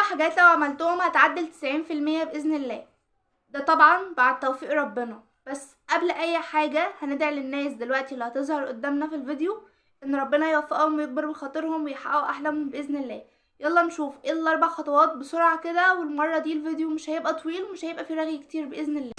حاجات لو عملتهم هتعدل 90% بإذن الله، ده طبعا بعد توفيق ربنا. بس قبل اي حاجة هندعي للناس دلوقتي اللي هتظهر قدامنا في الفيديو ان ربنا يوفقهم ويكبر بخاطرهم ويحققوا احلامهم باذن الله. يلا نشوف ايه الاربع خطوات بسرعة كده، والمرة دي الفيديو مش هيبقى طويل ومش هيبقى فيه رغي كتير باذن الله.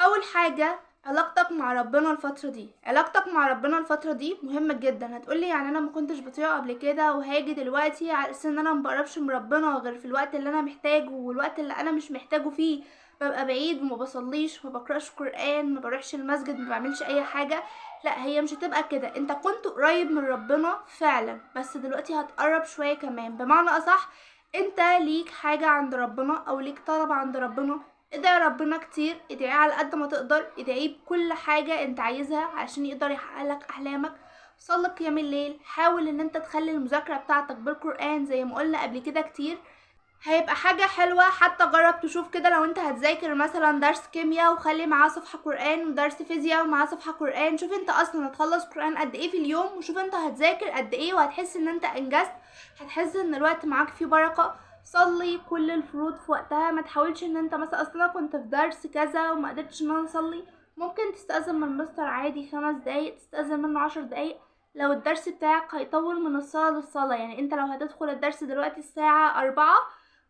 اول حاجة علاقتك مع ربنا الفترة دي. علاقتك مع ربنا الفترة دي مهمة جدا. هتقولي يعني انا ما كنتش بطيعه قبل كده وهاجي دلوقتي على اساس ان انا ما بقربش من ربنا غير في الوقت اللي انا محتاجه، والوقت اللي انا مش محتاجه فيه ببقى بعيد وما بصليش، ما بقراش قرآن، ما بروحش المسجد، ما بعملش اي حاجة. لا، هي مش هتبقى كده. انت كنت قريب من ربنا فعلا، بس دلوقتي هتقرب شوية كمان. بمعنى اصح، انت ليك حاجة عند ربنا او ليك طلب عند ربنا، ادعي ربنا كتير، ادعية على قد ما تقدر، ادعية بكل حاجة انت عايزها عشان يقدر يحقق لك احلامك. صلي قيام الليل، حاول ان انت تخلي المذاكرة بتاعتك بالقرآن زي ما قلنا قبل كده كتير، هيبقى حاجة حلوة. حتى جرب تشوف كده لو انت هتذاكر مثلا درس كيمياء وخلي معاه صفحة قرآن، ودرس فيزياء ومعاه صفحة قرآن. شوف انت اصلا هتخلص قرآن قد ايه في اليوم، وشوف انت هتذاكر قد ايه، وهتحس ان انت انجزت، هتحس ان الوقت معاك فيه بركة. صلي كل الفروض في وقتها، ما تحاولش ان انت مثلا اصلا كنت في درس كذا وما قدرتش ان انا اصلي، ممكن تستأذن من المستر عادي 5 دقايق، تستأذن منه 10 دقايق لو الدرس بتاعك هيطول من الصلاة للصلاة. يعني انت لو هتدخل الدرس دلوقتي الساعة 4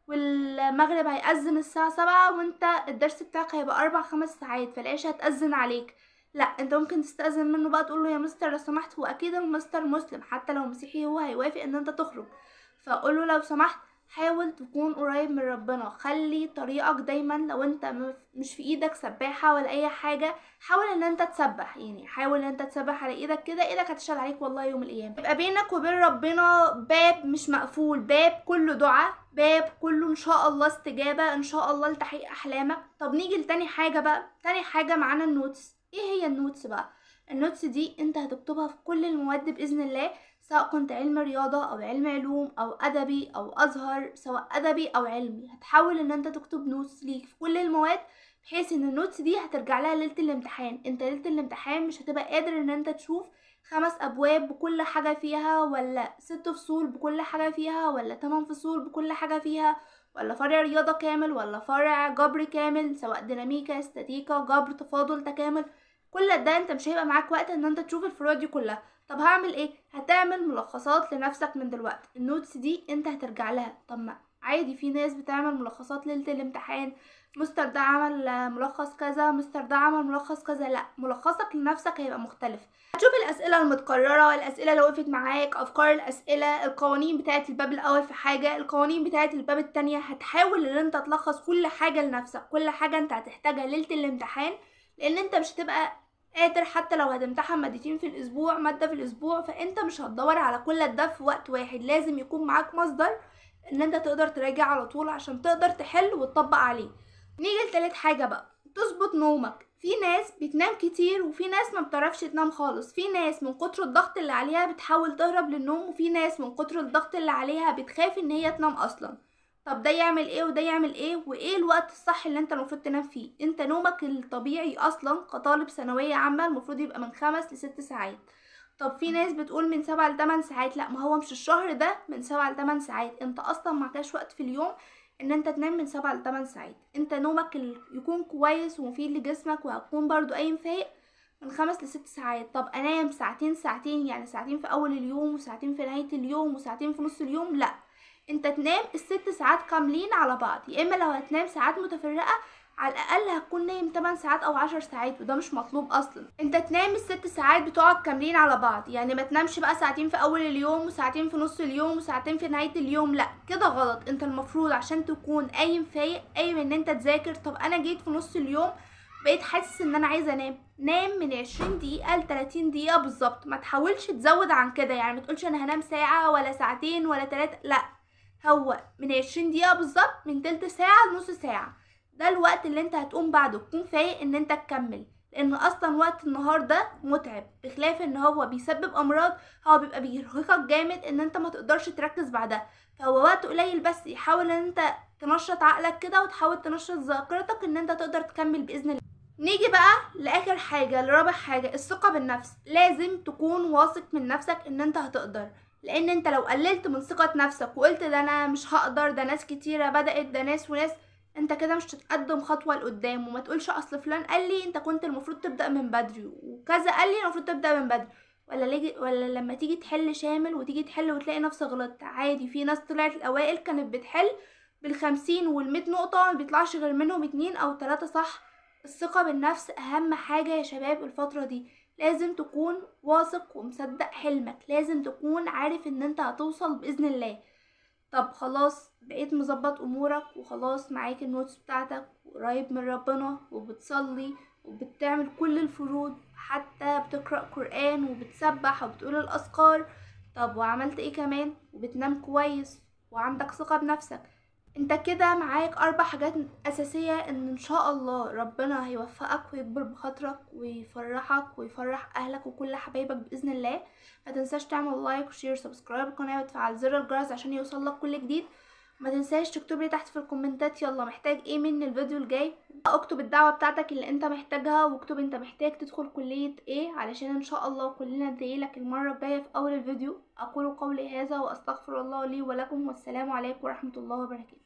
والمغرب هيأذن الساعة 7، وانت الدرس بتاعك هيبقى 4-5 ساعات، فالعشاء هتأذن عليك. لا، انت ممكن تستأذن منه بقى، تقول له يا مستر لو سمحت، هو اكيد المستر مسلم حتى لو مسيحي هو هيوافق ان انت تخرج، فقول له لو سمحت. حاول تكون قريب من ربنا، خلي طريقك دايما لو انت مش في ايدك سباحة ولا اي حاجة، حاول ان انت تسبح، يعني حاول ان انت تسبح على ايدك كده، ايدك هتشتغل عليك والله يوم القيامة. يبقى بينك وبين ربنا باب مش مقفول، باب كله دعاء، باب كله ان شاء الله استجابة، ان شاء الله لتحقيق احلامك. طب نيجي لتاني حاجة بقى. تاني حاجة معانا ال notes. ايه هي ال notes بقى؟ ال notes دي انت هتكتبها في كل المواد بإذن الله، سواء كنت علم رياضة او علم علوم او ادبي او ازهر، سواء ادبي او علمي، هتحاول ان انت تكتب notes ليك في كل المواد، بحيث ان ال notes دي هترجع لها ليلة الامتحان. انت ليلة الامتحان مش هتبقى قادر ان انت تشوف 5 ابواب بكل حاجة فيها، ولا 6 فصول بكل حاجة فيها، ولا 8 فصول بكل حاجة فيها، ولا فرع رياضة كامل، ولا فرع جبر كامل، سواء ديناميكا استاتيكا جبر تفاضل تكامل، كل ده انت مش هيبقى معاك وقت ان انت تشوف الفروع دي كلها. طب هعمل ايه؟ هتعمل ملخصات لنفسك من دلوقتي. ال notes دي انت هترجع لها. طب ما عادي، في ناس بتعمل ملخصات ليلة الامتحان، مستر ده عمل ملخص كذا، مستر ده عمل ملخص كذا. لا، ملخصك لنفسك هيبقى مختلف. هتشوف الاسئلة المتكررة، الاسئلة اللي وقفت معاك، افكار الاسئلة، القوانين بتاعه الباب الاول في حاجة، القوانين بتاعه الباب التانية. هتحاول ان انت تلخص كل حاجة لنفسك، كل حاجة انت هتحتاجها ليلة الامتحان، لان انت مش هتبقى قادر حتى لو هتمتحن مادتين في الاسبوع، مادة في الاسبوع، فانت مش هتدور على كل ده في وقت واحد. لازم يكون معاك مصدر ان انت تقدر تراجع على طول عشان تقدر تحل وتطبق عليه. نيجي لتالت حاجة بقى، تظبط نومك. في ناس بتنام كتير وفي ناس ما بتعرفش تنام خالص. في ناس من كتر الضغط اللي عليها بتحاول تهرب للنوم، وفي ناس من كتر الضغط اللي عليها بتخاف ان هي تنام اصلا. طب ده يعمل ايه وده يعمل ايه؟ وايه الوقت الصح اللي انت المفروض تنام فيه؟ انت نومك الطبيعي اصلا كطالب ثانوية عامة المفروض يبقى من 5 ل6 ساعات. طب في ناس بتقول من 7 ل8 ساعات. لا، ما هو مش الشهر ده من 7 ل8 ساعات، انت اصلا ما عندكش وقت في اليوم ان انت تنام من 7 ل8 ساعات. انت نومك يكون كويس ومفيد لجسمك، وهتكون برضو قايم فايق من 5 ل6 ساعات. طب انام ساعتين ساعتين، يعني ساعتين في اول اليوم وساعتين في نهاية اليوم وساعتين في نص اليوم؟ لا، انت تنام ال6 ساعات كاملين على بعض، يا اما لو هتنام ساعات متفرقة على الاقل هتكون نايم 8 ساعات او 10 ساعات، وده مش مطلوب اصلا. انت تنام ال6 ساعات بتوعك كاملين على بعض، يعني ما تنامش بقى ساعتين في اول اليوم وساعتين في نص اليوم وساعتين في نهاية اليوم، لا كده غلط. انت المفروض عشان تكون قايم فايق، قايم ان انت تذاكر. طب انا جيت في نص اليوم بقيت حاسس ان انا عايزه انام، نام من 20 دقيقة ل 30 دقيقة بالظبط، ما تحاولش تزود عن كده. يعني ما تقولش انا هنام ساعة ولا ساعتين ولا 3، لا، هو من 20 دقيقة بالظبط، من تلت ساعة لنص ساعة، ده الوقت اللي انت هتقوم بعده تكون فايق ان انت تكمل. لان اصلا وقت النهار ده متعب، بخلاف ان هو بيسبب امراض، هو بيبقى بيرهقك جامد ان انت ما تقدرش تركز بعدها. فهو وقت قليل بس، يحاول ان انت تنشط عقلك كده وتحاول تنشط ذاكرتك ان انت تقدر تكمل باذن الله. نيجي بقى لاخر حاجة، لرابع حاجة، الثقة بالنفس. لازم تكون واثق من نفسك ان انت هتقدر، لان انت لو قللت من ثقة نفسك وقلت ده انا مش هقدر، ده ناس كتيرة بدات، ده ناس وناس، انت كده مش هتتقدم خطوة لقدام. وما تقولش اصل فلان قال لي انت كنت المفروض تبدا من بدري، وكذا قال لي المفروض تبدا من بدري، ولا لما تيجي تحل شامل وتيجي تحل وتلاقي نفسك غلطت. عادي، في ناس طلعت الاوائل كانت بتحل بال50 وال100 نقطة ما بيطلعش غير منهم 2 او 3 صح. الثقة بالنفس اهم حاجة يا شباب الفترة دي، لازم تكون واثق ومصدق حلمك، لازم تكون عارف ان انت هتوصل باذن الله. طب خلاص بقيت مظبط امورك وخلاص معاك ال notes بتاعتك وقريب من ربنا وبتصلي وبتعمل كل الفروض، حتى بتقرأ قرآن وبتسبح وبتقول الأذكار، طب وعملت ايه كمان؟ وبتنام كويس وعندك ثقة بنفسك. انت كده معاك 4 حاجات أساسية ان شاء الله ربنا هيوفقك ويكبر بخاطرك ويفرحك ويفرح اهلك وكل حبايبك بإذن الله. ما تنساش تعمل like و share و subscribe القناة وتفعل زر الجرس عشان يوصلك كل جديد. ما تنساش تكتب لي تحت في الكومنتات يلا محتاج ايه من الفيديو الجاي، اكتب الدعوة بتاعتك اللي انت محتاجها، واكتب انت محتاج تدخل كلية ايه، علشان ان شاء الله كلنا ندعيلك المرة الجاية في اول الفيديو. اقول قولي هذا واستغفر الله لي ولكم، والسلام عليكم ورحمة الله وبركاته.